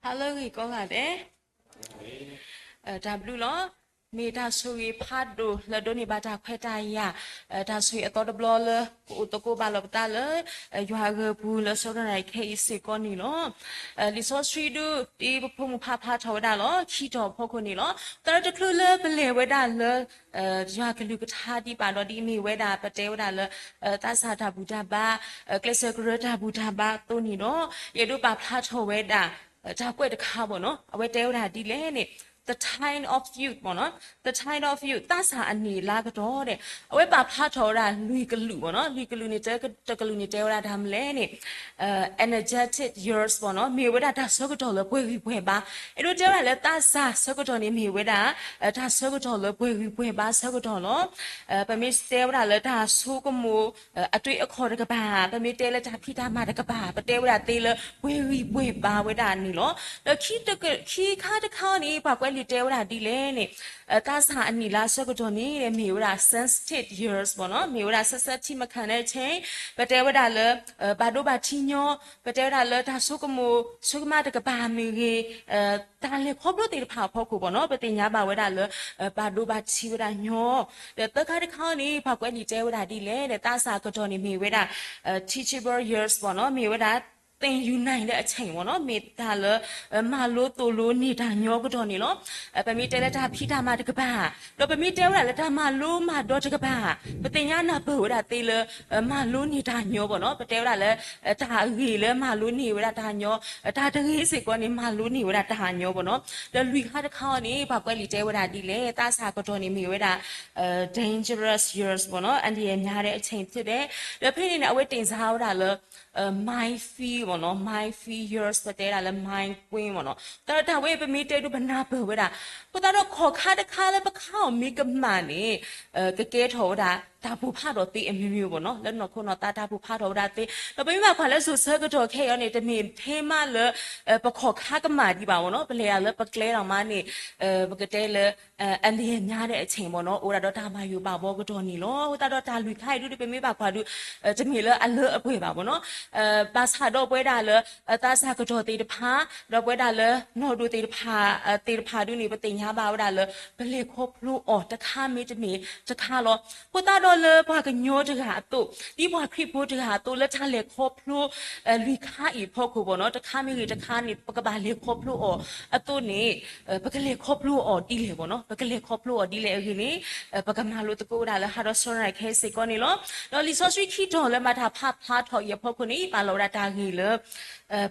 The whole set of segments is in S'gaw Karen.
အါလၢဂ့ၤကိးဂၤဒဲး, တၢ်ဘျုးလီၤ. မ့ၢ်တၢ်ဆိၣ်ဂ့ၤဖးဒိၣ်လၢဒိးန့ၢ်ဘၣ်တၢ်ခွဲးတၢ်ယာ်, တၢ်ဆိၣ်ဂ့ၤအသီတဘျီလၢကအိၣ်သကိးဘၣ်လီၤပသးလၢ ယွၤဂၢၢ်ပူၤလၢစီၤဒိၣ်နၣ်ရံၣ်ခဲအံၤစ့ၢ်ကီးန့ၣ်လီၤ. လံာ်စီဆှံဒုး ဒ်ပဖိမုၣ်ဖးဖျါထီၣ်ဝဲဒၣ်လီၤ ခံတီၤအဖီခိၣ်န့ၣ်လီၤ. သတးတချုးလၢပလဲၤဝဲဒၣ်လၢ ယွၤကလုၢ်ကထါဒံးဘၣ်ဒီးဒ်မ့ၢ်ဝဲဒၣ် ပတဲဝဲဒၣ်လၢ သးစၢ်တၢ်ဘူၣ်တၢ်ဘါ, ကျဲးစၢးကရၢတၢ်ဘူၣ်တၢ်ဘါအသိးန့ၣ်ဒီး ယအဲၣ်ဒိးပာ်ဖျါထီၣ်ဝဲဒၣ် တၢ်ကွဲးတခါဘၣ်နီၤ, အဝဲတဲဝဲဒၣ်ဒ်လဲၣ်န့ၣ် the time of youth ဘၣ်နီၤ, the time of youth သးစၢ်အနံၣ်အလါကတီၢ်ဒီး အဝဲပာ်ဖျါထီၣ်ဝဲဒၣ်လွံၢ်ကလုာ်ဘၣ်နီၤ, လွံၢ်ကလုာ်န့ၣ် တကလုာ်န့ၣ်တဲဝဲဒၣ်တၢ်မနုၤလဲၣ်န့ၣ် energetic years ဘၣ်နီၤ, မ့ၢ်ဝဲဒၣ်တၢ်ဆၢကတီၢ်လၢပှဲၤဂံၢ်ပှဲၤဘါ, အဲၣ်ဒိးတဲဝဲဒၣ်လၢသးစၢ်ဆၢကတီၢ်န့ၣ်မ့ၢ်ဝဲဒၣ် တၢ်ဆၢကတီၢ်လၢပှဲၤဂံၢ်ပှဲၤဘါဆၢကတီၢ်လီၤ. ပမ့ၢ်တဲဝဲဒၣ်လၢတၢ်ဆိကမိၣ် အတွေးအခေါ်တကပၤ, ပမ့ၢ်တဲလၢတၢ်ဖံးတၢ်မၤတကပၤ, ပတဲဝဲဒၣ်သ့လၢပှဲၤဂံၢ်ပှဲၤဘါဝဲဒၣ်န့ၣ်လီၤ. ဒီးခံခါတခါန့ၣ် ပှၤကွဲးလံာ်တဲဝဲဒၣ်ဒ်လဲၣ်န့ၣ် သးစၢ်အနံၣ်လါဆၢကတီၢ်န့ၣ် မ့ၢ်ဝဲဒၣ် sensitive years ဘၣ်နီၤ, မ့ၢ်ဝဲဒၣ် sensitive မခါန့ၣ် ပတဲဝဲဒၣ်လၢ ဘၣ်ဒိဘၣ်ထံးညီ, ပတဲဝဲဒၣ်လၢတၢ်ဆိကမိၣ် ဆိကမးတကပၤမ့ၢ်ဂ့ၤ, တၢ်လဲၤခီဖျိသ့ၣ်တဖၣ်အဖီခိၣ်ဘၣ်နီၤ, ပသ့ၣ်ညါဘၣ်ဝဲဒၣ်လၢ ဘၣ်ဒိဘၣ်ထံးဝဲဒၣ်ညီ, ဒီးသၢခါတခါန့ၣ် ပှၤကွဲးလံာ်တဲဝဲဒၣ်ဒ်လဲၣ်ဒီး သးစၢ်ကတီၢ်န့ၣ်မ့ၢ်ဝဲဒၣ် teachable years ဘၣ်နီၤ, မ့ၢ်ဝဲဒၣ် သင်ယူၤနၢ်အဆဲၣ်ဘၣ်နီၤ, မ့ၢ်တၢ်လၢ မၤလိသိၣ်လိန့ၢ်တၢ်ညီကတီၢ်န့ၣ်လီၤ. ပမ့ၢ်တဲလၢတၢ်ဖံးတၢ်မၤတကပၤ, ဒီးပမ့ၢ်တဲဝဲဒၣ်လၢတၢ်မၤလိမၤဒိးတကပၤ, ပသ့ၣ်ညါနၢ်ပၢၢ်ဝဲဒၣ်သ့လၢ မၤလိန့ၢ်တၢ်ညီဘၣ်နီၤ, ပတဲဝဲဒၣ်လၢ တၢ်အဂ့ၤလၢမၤလိန့ၢ်ဝဲဒၣ်တၢ်ညီ, တၢ်တဂ့ၤစ့ၢ်ကီးန့ၣ် မၤလိန့ၢ်ဝဲဒၣ်တၢ်ညီဘၣ်နီၤ. ဒီးလွံၢ်ခါတခါအံၤန့ၣ် ပှၤကွဲးလံာ်တဲဝဲဒၣ်ဒ်လဲၣ်, သးစၢ်ကတီၢ်န့ၣ်မ့ၢ်ဝဲဒၣ် dangerous years ဘၣ်နီၤ, အန္တရာယ်များတဲ့အချိန်ဖြစ်တယ်. ဒီးဖဲန့ၣ်န့ၣ် အဝဲ တင်စား ဝဲဒၣ်လၢ minefield ဘၣ်နီၤ, minefield years ပတဲဒၣ်လၢ minefield ဘၣ်နီၤ, တၢ်တၢ်ဝဲပမ့ၢ်တဲဒုးပနၢ်ပၢၢ်ဝဲဒၣ်, အဃိသတးဒီးခီၣ်ခါတခါလၢပခါအီၤမ့ၢ်ကမၣ်န့ၣ် ကကဲထီၣ်ဝဲဒၣ် တၢ်ပိၢ်ဖးဒီးသ့အမျိုးမျိုးဘၣ်နီၤ, လၢနီၢ်ခိနီၢ်သးတၢ်ပိၢ်ဖးထီၣ်ဝဲဒၣ်သ့, ဒီးပမ့ၢ်ဘၣ်ကွၢ်လၢစိၤဆၢကတီၢ်ခဲအံၤန့ၣ် တမ့ၢ်ထဲမးလၢ ပခီၣ်ခါကမၣ်ဒံးဘၣ်ဘၣ်နီၤ, ပလဲၤဒၣ်လၢပကျဲလီၤမးန့ၣ် ပကတဲလၢ အန္တရာယ်များတဲ့အချိန် ဘၣ်နီၤ, အိၣ်ဒၣ်ဒီးတၢ်ဘၣ်ယိၣ်ဘၣ်ဘှီကတီၢ်န့ၣ်လီၤ. အဃိသတးဒီးတၢ်လွံၢ်ခါအံၤဒုး ပမ့ၢ်ဘၣ်ကွၢ်ဒုး တမ့ၢ်လၢအလၢအပှဲၤဘၣ်ဘၣ်နီၤ, ဘၣ်ဆၣ်ဒီးပဝဲဒၣ်လၢ သးစၢ်ကတီၢ်သ့ၣ်တဖၣ်, ဒီးပဝဲဒၣ်လၢနီၢ်ဒိၣ်သ့ၣ်တဖၣ် သ့ၣ်တဖၣ်ဒုးန့ၣ် ပသ့ၣ်ညါဘၣ်ဝဲဒၣ်လၢ ပလဲၤခီဖျိအီၤတခါမ့တမ့ၢ်တခါလီၤ. အဃိသတးဒီးလၢပှၤကညီတဂၤအသိး, ဒ်ပှၤခရံာ်ဖိတဂၤအသိး လၢတၢ်လဲၤခီဖျိ လွံၢ်ခါအံၤအဖီခိၣ်ဘၣ်နီၤ, တခါမ့ၢ်ဂ့ၤတခါန့ၣ် ပကဘၣ်လဲၤခီဖျိအီၤအသိးန့ၣ် ပကလဲၤခီဖျိအီၤဒ်လဲၣ်ဘၣ်နီၤ, ပကလဲၤခီဖျိအီၤဒ်လဲၣ်အဂ့ၢ်န့ၣ် ပကမၤလိသကိးဝဲဒၣ်လၢဟါဒီးစီၤရၤခဲစ့ၢ်ကီးန့ၣ်လီၤ. ဒီးလံာ်စီဆှံခံတီၤလၢမၤတၢ်ဖးဖျါထီၣ်အံၤအဖီခိၣ်န့ၣ် ပာ်လီၤဝဲဒၣ်တၢ်ဂ့ၢ်လၢ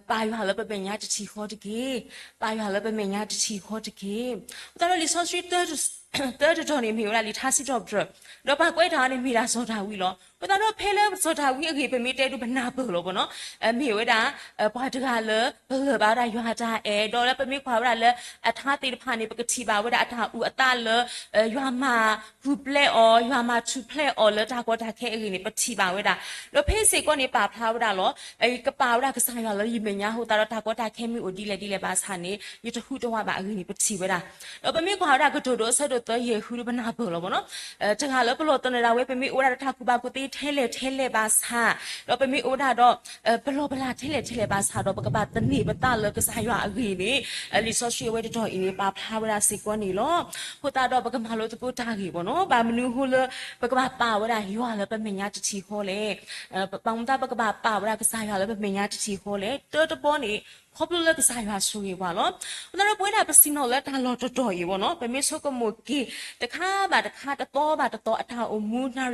ပာ်ယွၤလၢပမဲာ်ညါတထံၣ်ဃီတက့ၢ်, ပာ်ယွၤလၢပမဲာ်ညါတထံၣ်ဃီတက့ၢ်. အဃိသတးဒီးလံာ်စီဆှံ တၢတတီၤန့ၣ် မ့ၢ်ဝဲဒၣ်လံာ်ထါစံးထီၣ်ပတြၢၤ, ဒီးပှၤကွဲးတၢ်အီၤန့ၣ် မ့ၢ်ဒၣ်စီၤဒၤဝံးလီၤ. အဃိသတးဒီးဖဲလၢစီၤဒၤဝံးအဂ့ၢ် ပမ့ၢ်တဲဒုးပနၢ်ပၢၢ်လီၤဘၣ်နီၤ, မ့ၢ်ဝဲဒၣ် ပှၤတဂၤလၢ ပလၢၢ်ဘၣ်ဝဲဒၣ်ယွၤအတၢ်အဲၣ်, ဒီးလၢပမ့ၢ်ကွၢ်ဝဲဒၣ်လၢအထါသ့ၣ်တဖၣ်န့ၣ် ပကထံၣ်ဘၣ်ဝဲဒၣ်အတၢ်အုၣ်အသးလၢ ယွၤမၤပူၤဖျဲးအီၤ, ယွၤမၤထူၣ်ဖျဲးအီၤလၢတၢ်ကီတၢ်ခဲအဂ့ၢ်န့ၣ် ပထံၣ်ဘၣ်ဝဲဒၣ်. ဒီးဖဲစ့ၢ်ကီးန့ၣ် ပာ်ဖျါဝဲဒၣ်လီၤ. ကပာ်ဝဲဒၣ်ကစၢ်ယွၤလၢယမဲာ်ညါအဃိသတးဒီး တၢ်ကီတၢ်ခဲမ့ၢ်အိၣ်ဒ်လဲၣ်ဒ်လဲၣ်ဘၣ်ဆၣ်န့ၣ် ယတဟူးတဝးဘၣ်အဂ့ၢ်န့ၣ် ပထံၣ်ဝဲဒၣ်. ဒီးပမ့ၢ်ကွၢ်ဝဲဒၣ်ကတိၤဒိအဆၢဒိၣ်သၢယဲၢ်ဃုဒုး ပနၢ်ပၢၢ်လီၤဘၣ်နီၤ, တဂၤလၢပလီၢ်သနၢၣ်ဒၣ်ဝဲ ပမ့ၢ်အိၣ်ဝဲဒၣ်တၢ်ကူၣ်ဘၣ်ကူၣ်သ့ထဲလဲၣ်ထဲလဲၣ်ဘၣ်ဆၣ်, ဒီးပမ့ၢ်အိၣ်ဝဲဒၣ်ဒီး ပလီၢ်ပလၤထဲလဲၣ်ထဲလဲၣ်ဘၣ်ဆၣ်ဒီး ပကဘၣ်သန့ၤပသးလၢကစၢ်ယွၤအဂ့ၢ်န့ၣ် လံာ်စီဆှံအဝဲတတီၤအံၤန့ၣ် ပာ်ဖျါဝဲဒၣ်စ့ၢ်ကီးန့ၣ်လီၤ. အဃိသတးဒီးပကမၤလိသကိးတၢ်ဂ့ၢ်ဘၣ်နီၤ, ဘၣ်မနုၤအဃိလၢ ပကဘၣ်ပာ်ဝဲဒၣ်ယွၤလၢပမဲာ်ညါတထံၣ်ဃီလဲၣ်. ဘၣ်မနုၤသး ပကဘၣ်ပာ်ဝဲဒၣ်ကစၢ်ယွၤလၢပမဲာ်ညါတထံၣ်ဃီလဲၣ်. တၢတဘီန့ၣ် ခီဖျိလၢကစၢ်ယွၤဆိၣ်ဂ့ၤပှၤလီၤ. အဃိသတးဒီးပဝဲဒၣ်ပဆ့ၣ်နီၤလၢတၢ်လီၢ်တတီၤအံၤဘၣ်နီၤ, ပမ့ၢ်ဆိကမိၣ်က့ၤ တခါဘၣ်တခါ တသီဘၣ်တသီအတၢ်အိၣ်မူ, တနၣ်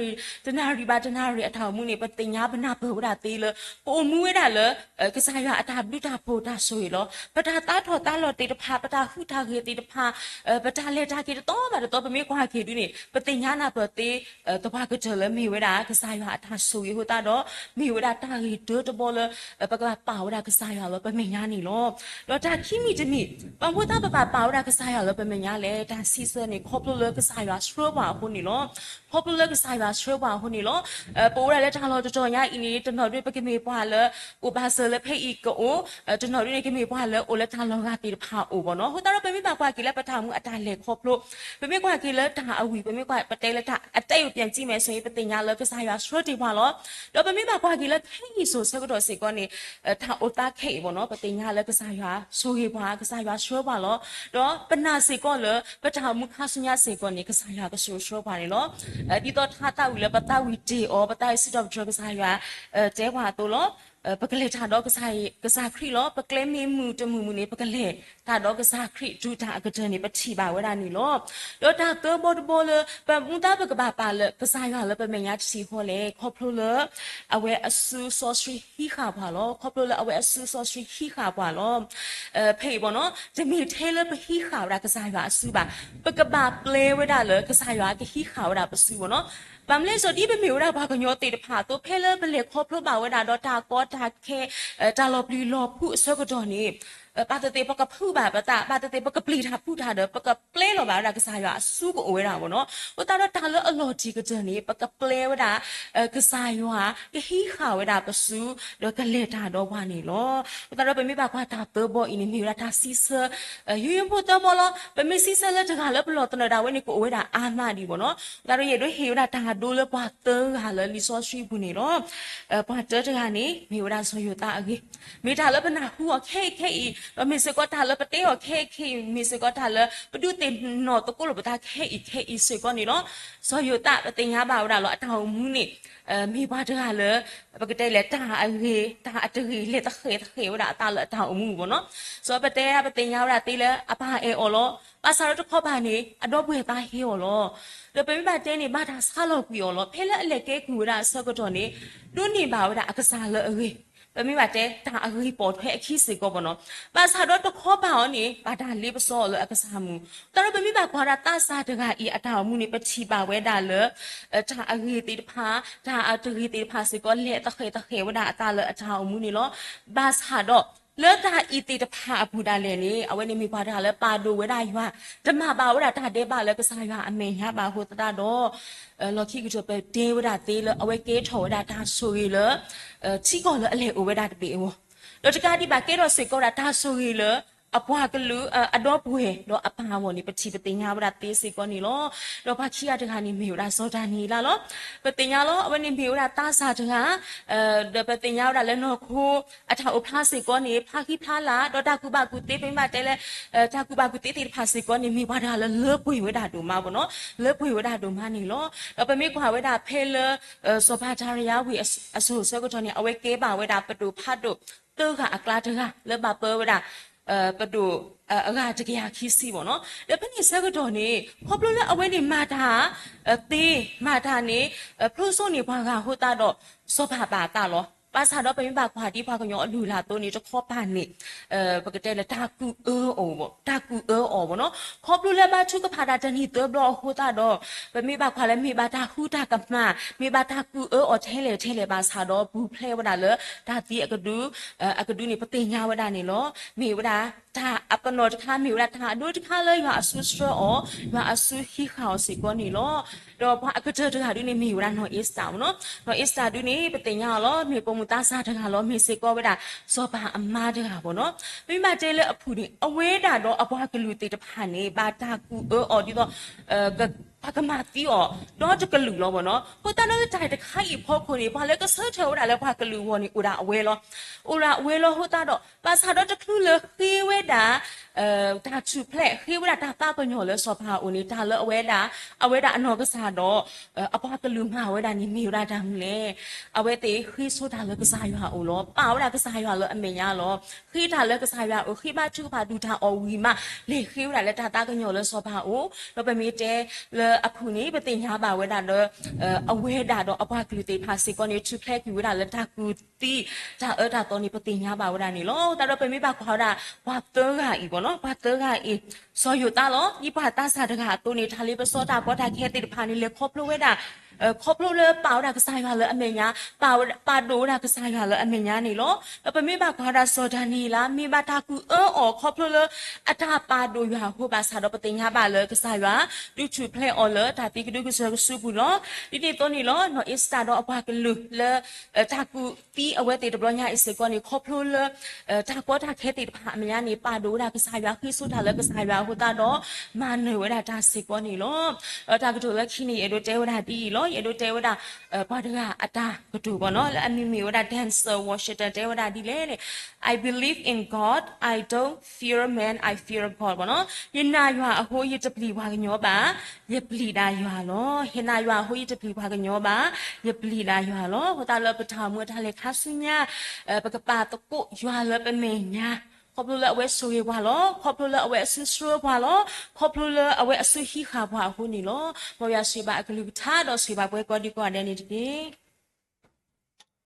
ရံၣ်ဘၣ်တနၣ်ရံၣ်အတၢ်အိၣ်မူန့ၣ် ပသ့ၣ်ညါပနၢ်ပၢၢ်ဝဲဒၣ်သ့လၢ ပအိၣ်မူဝဲဒၣ်လၢ ကစၢ်ယွၤအတၢ်ဘျုးတၢ်ဖှိၣ်တၢ်ဆိၣ်ဂ့ၤလီၤ. ပတၢ်သးထီၣ်သးလီၤသ့ၣ်တဖၣ်, ပတၢ်ဟူးတၢ်ဂဲၤသ့ၣ်တဖၣ်, ပတၢ်လဲၤတၢ်က့ၤတသီဘၣ်တသီ ပမ့ၢ်ကွၢ်က့ၤဒုးန့ၣ် ပသ့ၣ်ညါနၢ်ပၢၢ်သ့ သပှၢ်ကတၢၢ်လၢမ့ၢ်ဝဲဒၣ် ကစၢ်ယွၤအတၢ်ဆိၣ်ဂ့ၤအဃိသတးဒီး မ့ၢ်ဝဲဒၣ်တၢ်ဂ့ၢ်တၢတဘီလၢ ပကဘၣ်ပာ်ဝဲဒၣ်ကစၢ်ယွၤလၢပမဲာ်ညါန့ၣ်လီၤ. ဒီးတၢ်ခံမံၤတမံၤ ဘၣ်မနုၤသးပဘၣ်ပာ်ဝဲဒၣ်ကစၢ်ယွၤလၢပမဲာ်ညါလဲၣ်, တၢ်စံးဆၢန့ၣ် ခီဖျိလၢကစၢ်ယွၤဆှၢပှၤအဃိန့ၣ်လီၤ. ခီဖျိလၢကစၢ်ယွၤဆှၢပှၤအဃိန့ၣ်လီၤ. ပအိၣ်ဝဲဒၣ်လၢတၢ်လီၢ်တတီၤညါအံၤန့ၣ် တနီၤဒုးပကမ့ၢ်ပှၤလၢ အိၣ်ဘၣ်စၢၤလၢဖဲအံၤကအိၣ်, တနီၤဒုးန့ၣ် ကမ့ၢ်ပှၤလၢအိၣ်လၢတၢ်လီၤဂာ်သ့ၣ်တဖၣ်အအိၣ်ဘၣ်နီၤ. အဃိသတးဒီး ပမ့ၢ်ဘၣ်ကွၢ်က့ၤလၢပတၢ်အိၣ်မူအတၢ်လဲၤခီဖျိ, ပမ့ၢ်ကွၢ်က့ၤလၢတၢ်အဝံၤ, ပမ့ၢ်ကွၢ်ပတဲလၢတၢ်အတဲအံၤ ပျံၤစံမဲာ်ဆိအံၤ ပသ့ၣ်ညါလၢကစၢ်ယွၤဆှၢတ့ၢ်ပှၤလီၤ. ဒီးပမ့ၢ်ဘၣ်ကွၢ်က့ၤလၢခဲအံၤစိၤဆၢကတီၢ်စ့ၢ်ကီးန့ၣ် တၢ်အိၣ်သးခဲအံၤဘၣ်နီၤ, ပသ့ၣ်ညါ ပမ့ၢ်တဲတၢ်လၢကစၢ်ယွၤဆိၣ်ဂ့ၤပှၤ ကစၢ်ယွၤဆိၣ်ဂ့ၤပှၤလီၤ. ဒီးပနာ်စ့ၢ်ကီးလၢ ပတၢ်အိၣ်မူခါဆူညါစ့ၢ်ကီးန့ၣ် ကစၢ်ယွၤကဆိၣ်ဂ့ၤဆိၣ်ဂ့ၤပှၤန့ၣ်လီၤ. ဒ်သိးထါသၣ်ဝံၤလၢပသၣ်ဝံၤတ့ၢ်အီၤ ပသၣ်ဝံၤစံးထီၣ်ပတြၢၤကစၢ်ယွၤ တဲပှၤအသိးလီၤ. ပကလဲၤတၢ်ဒီးကစၢ်ခရံာ်လီၤ. ပကျဲမ့ၢ်မုာ်တမုာ်မုာ်န့ၣ် ပကလဲၤတၢ်ဒီးကစၢ်ခရံာ် တုၤတၢ်အကတၢၢ်န့ၣ် ပထံၣ်ဘၣ်ဝဲဒၣ်န့ၣ်လီၤ. ဒီးတၢ်သၢဘီတဘီလၢ ပမူဒါပကဘၣ်ပာ်လၢကစၢ်ယွၤလၢပမဲာ်ညါတထံၣ်ဃီလဲၣ်, ခီဖျိလၢ အဝဲအစုစီဆှံဟံးဃာ်ပှၤလီၤ. ခီဖျိလၢအဝဲအစုစီဆှံဟံးဃာ်ပှၤလီၤ. ဖဲအံၤဘၣ်နီၤ တမ့ၢ်ထဲလၢပဟံးဃာ်ဝဲဒၣ်ကစၢ်ယွၤအစုဘၣ်, ပကဘၣ်ပျဲဝဲဒၣ်လၢကစၢ်ယွၤကဟံးဃာ်ဝဲဒၣ်ပစုဘၣ်နီၤ. ဘၣ်မနုၤလဲၣ် ဒ်ပမ့ၢ်ဝဲဒၣ်ပှၤကညီသ့ၣ်တဖၣ်အသိး ဖဲလၢပလဲၤခီဖျိဘၣ်ဝဲဒၣ်ဒီးတၢ်ကီတၢ်ခဲ တၢ်လီၤပျံၤလီၤဖုးအဆၢကတီၢ်န့ၣ် ဘၣ်သ့ၣ်သ့ၣ်ပကဖုးဘၣ်ပသး, ဘၣ်သ့ၣ်သ့ၣ်ပကပျံၤတၢ်ဖုးတၢ်ဒီး ပကပျဲလီၤဘၣ်ဝဲဒၣ်ကစၢ်ယွၤအစုကအိၣ်ဝဲဒၣ်ဘၣ်နီၤ. အဃိသတးဒီးတၢ်လၢအလီၤတံၢ်ကတၢၢ်န့ၣ် ပကပျဲဝဲဒၣ် ကစၢ်ယွၤကဟံးဃာ်ဝဲဒၣ်ပစု ဒီးကလဲၤတၢ်ဒီးပှၤန့ၣ်လီၤ. အဃိသတးဒီးပမ့ၢ်ဘၣ်ကွၢ်တၢ်သၢဘီအံၤန့ၣ် မ့ၢ်ဝဲဒၣ်တၢ်စံးဆၢ ယိယိဖိသၢဘီလီၤ. ပမ့ၢ်စံးဆၢလၢတဂၤလၢပလီၢ်သနၢၣ်ဒၣ်ဝဲန့ၣ် ကအိၣ်ဝဲဒၣ်အါမးဒံးဘၣ်နီၤ. အဃိသတးဒီး ယအဲၣ်ဒိးဟ့ၣ်ဝဲဒၣ်တၢ်ဒိလၢပှၤသၢဂၤလၢလံာ်စီဆှံပူၤန့ၣ်လီၤ. ပှၤတၢတဂၤန့ၣ် မ့ၢ်ဝဲဒၣ်စီၤယိၤသးအဂ့ၢ်, မ့ၢ်တၢ်လၢပနၢ်ဟူအီၤခဲအံၤခဲအံၤ, ဒီးမ့ၢ်စ့ၢ်ကီးတၢ်လၢပတဲအီၤခဲအံၤခဲအံၤ, မ့ၢ်စ့ၢ်ကီးတၢ်လၢပဒုးသ့ၣ်နီၣ်သကိးလိာ်ပသးခဲအံၤခဲအံၤစ့ၢ်ကီးန့ၣ်လီၤ. စီၤယိၤသးပသ့ၣ်ညါဘၣ်ဝဲဒၣ်လီၤ အတၢ်အိၣ်မူန့ၣ် မ့ၢ်ပှၤတဂၤလၢ ပကတဲလဲၣ် တၢ်အဂ့ၤ တၢ်အတဂ့ၤ လဲၤသဃဲးသဃဲးဝဲဒၣ်အသးလၢအတၢ်အိၣ်မူဘၣ်နီၤ. စီၤပတဲဒၣ်ပသ့ၣ်ညါဝဲဒၣ်သ့လၢအပၢ်အဲၣ်အီၤလီၤ. ဘၣ်ဆၣ်ဒီးတခီပၤန့ၣ် အဒီပုၢ်ဝဲၢ်သးဟ့အီၤလီၤ. ဒီးပမ့ၢ်ဘၣ်တဲန့ၣ် ဘၣ်တၢ်ဆါလီၤကွံာ်အီၤလီၤ. ဖဲလၢအလဲၤကဲကုၢ်ဝဲဒၣ်အဆၢကတီၢ်န့ၣ် ဒိးန့ၢ်ဘၣ်ဝဲဒၣ်အကစၢ်လၢအဂ့ၤ, ပမ့ၢ်ဘၣ်တဲတၢ်အဂ့ၤပိာ်ထွဲအခံစ့ၢ်ကီးဘၣ်နီၤ. ဘၣ်ဆၣ်ဒီးတခီပၤအီၤန့ၣ် ဘၣ်တၢ်လ့ပစီအီၤလၢအကစၢ်မူ. တၢ်ဒီးပမ့ၢ်ဘၣ်ကွၢ်ဒၣ်သးစၢ်တဂၤအံၤအတၢ်အိၣ်မူန့ၣ် ပထံၣ်ဘၣ်ဝဲဒၣ်လၢ တၢ်အဂ့ၤသ့ၣ်တဖၣ် တၢ်အတဂ့ၤသ့ၣ်တဖၣ်စ့ၢ်ကီး လဲၤသဃဲးသဃဲးဝဲဒၣ်အသးလၢအတၢ်အိၣ်မူန့ၣ်လီၤ. ဘၣ်ဆၣ်ဒီး လၢတၢ်အံၤသ့ၣ်တဖၣ်အပူၤဒၣ်လဲာ်န့ၣ် အဝဲန့ၣ်မ့ၢ်ပှၤတဂၤလၢပာ်ဒိၣ်ဝဲဒၣ်ယွၤ, တမၤဘၣ်ဝဲဒၣ်တၢ်ဒဲးဘးလၢကစၢ်ယွၤအမဲာ်ညါဘၣ်အဃိသတးဒီး လီၢ်ခံကတၢၢ်ပတဲဝဲဒၣ်သ့လၢအဝဲကဲထီၣ်ဝဲဒၣ်တၢ်ဆိၣ်ဂ့ၤလၢ ထံကီၢ်လၢအလဲၤအိၣ်ဝဲဒၣ်တဘ့ၣ်အဂီၢ်, ဒီးတကးဒံးဘၣ်ကဲထီၣ်စ့ၢ်ကီးဝဲဒၣ်တၢ်ဆိၣ်ဂ့ၤလၢ အပှၤကလုာ်အဒီပုၢ်ဝဲၢ်ဒီးအပၢ်အဂီၢ်န့ၣ် ပထံၣ်ပသ့ၣ်ညါဝဲဒၣ်သ့စ့ၢ်ကီးန့ၣ်လီၤ. ဒီးပှၤခံဂၤတဂၤန့ၣ်မ့ၢ်ဝဲဒၣ်စီၤဒၤနံးယ့လးလီၤ. ပသ့ၣ်ညါလီၤ အဝဲန့ၣ်မ့ၢ်ဝဲဒၣ်သးစၢ်တဂၤ ဒီးပသ့ၣ်ညါဝဲဒၣ်လၢနီၢ်ခိ အတၢ်အိၣ်ဖျါစ့ၢ်ကီးန့ၣ် ဖျါဃံဖျါလၤ ဒီးတၢ်ကူၣ်ဘၣ်ကူၣ်သ့ ပမ့ၢ်ဘၣ်တဲလၢ တၢ်ကူၣ်ဘၣ်ကူၣ်သ့သ့ၣ်တဖၣ်စ့ၢ်ကီးန့ၣ် မ့ၢ်ပှၤတဂၤလၢလၢပှဲၤဝဲဒၣ်ဒိၣ်မးဘၣ်နီၤ, လၢပှဲၤဝဲဒၣ်ဒိၣ်မးန့ၣ်လီၤ. ဒီးပမ့ၢ်ကွၢ်ဝဲဒၣ်ဖဲလၢ စီၤဘၤစၤရယၤဝံၤအစိၤဆၢကတီၢ်န့ၣ် အဝဲကဲဘၣ်ဝဲဒၣ်ပဒိၣ်ဖးဒိၣ်သၢဂၤအကျါတဂၤ လၢဘၣ်ပၢဝဲဒၣ် ပဒိၣ်အဂၤတကယၤခံဆံဘၣ်နီၤ. ဒီးဖဲန့ၣ်ဆၢကတီၢ်န့ၣ် ခီဖျိလၢအဝဲန့ၣ်မၤတၢ်သ့ မၤတၢ်န့ၣ် ဖျိစိန့ၢ်ပှၤဂၤအဃိသတးဒီး စီၤပၤဘၣ်အသးလီၤ. ဘၣ်ဆၣ်ဒီးပမ့ၢ်ဘၣ်ကွၢ်ဒ်ပှၤကညီအလုၢ်အလၢ်အသိးန့ၣ် တခီပၤန့ၣ် ပကတဲလၢတၢ်ကူၣ်အၢအီၤဘၣ်, တၢ်ကူၣ်အၢအီၤဘၣ်နီၤ. ခီဖျိလၢဘါထုကဖၣ်တၢ်တနံၤသၢဘျီအဃိသတးဒီး ပမ့ၢ်ဘၣ်ကွၢ်လၢမ့ၢ်ဘၣ်တၢ်ဃူတၢ်ကမၣ်, မ့ၢ်ဘၣ်တၢ်ကူၣ်အၢအီၤထဲလဲၣ်ထဲလဲၣ်ဘၣ်ဆၣ်ဒီး ပူၤဖျဲးဝဲဒၣ်လၢတၢ်သံအကဒု, အကဒုန့ၣ် ပသ့ၣ်ညါဝဲဒၣ်န့ၣ်လီၤ. မ့ၢ်ဝဲဒၣ်တၢ်အပနီၣ်တခါ, မ့ၢ်ဝဲဒၣ်တၢ်အဒိတခါလၢယွၤအစုဆှၢအီၤ, ယွၤအစုဟံးဃာ်အီၤစ့ၢ်ကီးန့ၣ်လီၤ. ဒီးပှၤအကတၢၢ်တဂၤဒုန့ၣ် မ့ၢ်ဝဲဒၣ်နီၢ်အ့စတၢ်ဘၣ်နီၤ. နီၢ်အ့စတၢ်ဒုန့ၣ် ပသ့ၣ်ညါအီၤလီၤ. မ့ၢ်ပိာ်မုၣ်သးစၢ်တဂၤလီၤ. မ့ၢ်စ့ၢ်ကီးဝဲဒၣ် စီၤပၤအမါတဂၤဘၣ်နီၤ. မ့ၢ်ဘၣ်တဲလၢအဖုၣ်န့ၣ် အဝဲဒၣ်ဒီးအပှၤကလုာ်သ့ၣ်တဖၣ်န့ၣ် ဘၣ်တၢ်ကူၣ်အၢအီၤဒ်သိး ပှၤကမၤသံအီၤ ဒီတကလုာ်လီၤဘၣ်နီၤ. အဃိသတးဒီးလၢတၢ်တခါအံၤအဖီခိၣ်န့ၣ် ပှၤလၢကဆၢထၢၣ်ဝဲဒၣ်လၢပှၤကလုာ်အဂီၢ်န့ၣ် အိၣ်ဒၣ်အဝဲလီၤ. အိၣ်ဒၣ်အဝဲလီၤအဃိသတးဒီး ဘၣ်ဆၣ်ဒီးတချုးလၢဃ့ဝဲဒၣ် တၢ်ထူၣ်ဖျဲး ဃ့ဝဲဒၣ်တၢ်သးကညီၤလၢစီၤပၤအအိၣ်န့ၣ် တၢ်လၢအဝဲဒၣ် အဝဲဒၣ်အနီၢ်ကစၢ်ဒီး အပှၤကလုာ်မၤဝဲဒၣ်န့ၣ် မ့ၢ်ဝဲဒၣ်တၢ်မနုၤလဲၣ်. အဝဲသ့ၣ်ဃ့ဆိတၢ်လၢကစၢ်ယွၤအအိၣ်လီၤ. ပာ်ဝဲဒၣ်ကစၢ်ယွၤလၢအမဲာ်ညါလီၤ. ဃ့တၢ်လၢကစၢ်ယွၤအအိၣ်, ဃ့ဘါထုကဖၣ်ဒုၣ်တၢ်အီၣ်ဝံၤမး လဲၤဃ့ဝဲဒၣ်လၢတၢ်သးကညီၤလၢစီၤပၤအအိၣ်. ဒီးပမ့ၢ်တဲလၢအဖုၣ်န့ၣ် ပသ့ၣ်ညါဘၣ်ဝဲဒၣ်လၢ အဝဲဒၣ်ဒီးအပှၤကလုာ်သ့ၣ်တဖၣ်စ့ၢ်ကီးန့ၣ် ထူၣ်ဖျဲးကွံာ်ဝဲဒၣ်လၢတၢ်ကူၣ်သံ တၢ်အၢတၢ်သီန့ၣ် ပသ့ၣ်ညါဘၣ်ဝဲဒၣ်န့ၣ်လီၤ. သတးဒီးပမ့ၢ်ဘၣ်ကွၢ်ဝဲဒၣ် ပှၤသၢဂၤအံၤဘၣ်နီၤ, ပှၤသၢဂၤအံၤ စီၤယိၤသးလီၤ. ဒ်ပှၤသးစၢ်တဂၤအသိးန့ၣ် တၢ်လ့ပစီတၢ်ကီတၢ်ခဲသ့ၣ်တဖၣ်န့ၣ် လဲၤခီဖျိဝဲဒၣ် ခီဖျိလၢပာ်ဝဲဒၣ်ကစၢ်ယွၤလၢအမဲာ်ညါ, ပာ်ဒိၣ်ဝဲဒၣ်ကစၢ်ယွၤလၢအမဲာ်ညါန့ၣ်လီၤ. ဒီးပမ့ၢ်ဘၣ်ကွၢ်ဝဲဒၣ်စီၤဒၤနံးယ့လး မ့ၢ်ဘၣ်တၢ်ကူၣ်အၢအီၤ ခီဖျိလၢအတၢ်ပာ်ဒိၣ်ယွၤအဃိဘၣ်ဆၣ်ဒီး ပသ့ၣ်ညါဘၣ်လၢကစၢ်ယွၤ ဒုးထူၣ်ဖျဲးအီၤလၢတၢ်သံကဒုကစၢၢ်ကစုပူၤလီၤ. ဒ်န့ၣ်အသိးန့ၣ်လီၤ. နီၢ်အ့စတၢ်ဒီးအပှၤကလုာ်လၢ တၢ်ကူၣ်သံအဝဲသ့ၣ်တဘျီညါအံၤစ့ၢ်ကီးန့ၣ် ခီဖျိလၢ တၢ်ကီတၢ်ခဲသ့ၣ်တဖၣ်အမဲာ်ညါန့ၣ် ပာ်ဒိၣ်ဝဲဒၣ်ကစၢ်ယွၤ ဃ့ဆိတၢ်လၢကစၢ်ယွၤအဃိသတးဒီး မၤနၢၤဝဲဒၣ်တၢ်စ့ၢ်ကီးန့ၣ်လီၤ. ဒီးတၢ်ကတိၤလၢခံန့ၣ် ယအဲၣ်ဒိးတဲဝဲဒၣ်ဒ်အံၤလီၤ. အဲၣ်ဒိးတဲဝဲဒၣ် ပှၤတဂၤအတၢ်ကတိၤဘၣ်နီၤ လၢအမံၤမ့ၢ်ဝဲဒၣ် Denzel Washington တဲဝဲဒၣ်ဒ်လဲၣ်န့ၣ်, I believe in God, I don't fear man, I fear God ဘၣ်နီၤ. ယနာ်ယွၤအဃိ ယတပျံၤပှၤကညီဘၣ်, ယပျံၤဒၣ်ယွၤလီၤ. ယနာ်ယွၤအဃိ ယတပျံၤပှၤကညီဘၣ်, ယပျံၤဒၣ်ယွၤလီၤ. အဃိသတးလၢပတၢ်အိၣ်မူအတၢ်လဲၤခါဆူညါ ပကပာ်သကိးယွၤလၢပမဲာ်ညါ, ခီဖျိလၢအဝဲဆိၣ်ဂ့ၤပှၤလီၤ, ခီဖျိလၢအဝဲအစုဆှၢပှၤလီၤ, ခီဖျိလၢအဝဲအစုဟံးဃာ်ပှၤအဃိန့ၣ်လီၤ. မ်ယွၤဆိၣ်ဂ့ၤဘၣ်အကလုၢ်ကထါဒီးဆိၣ်ဂ့ၤဘၣ်ပှၤကိးဒံကိးဂၤဒဲးန့ၣ်တက့ၢ်.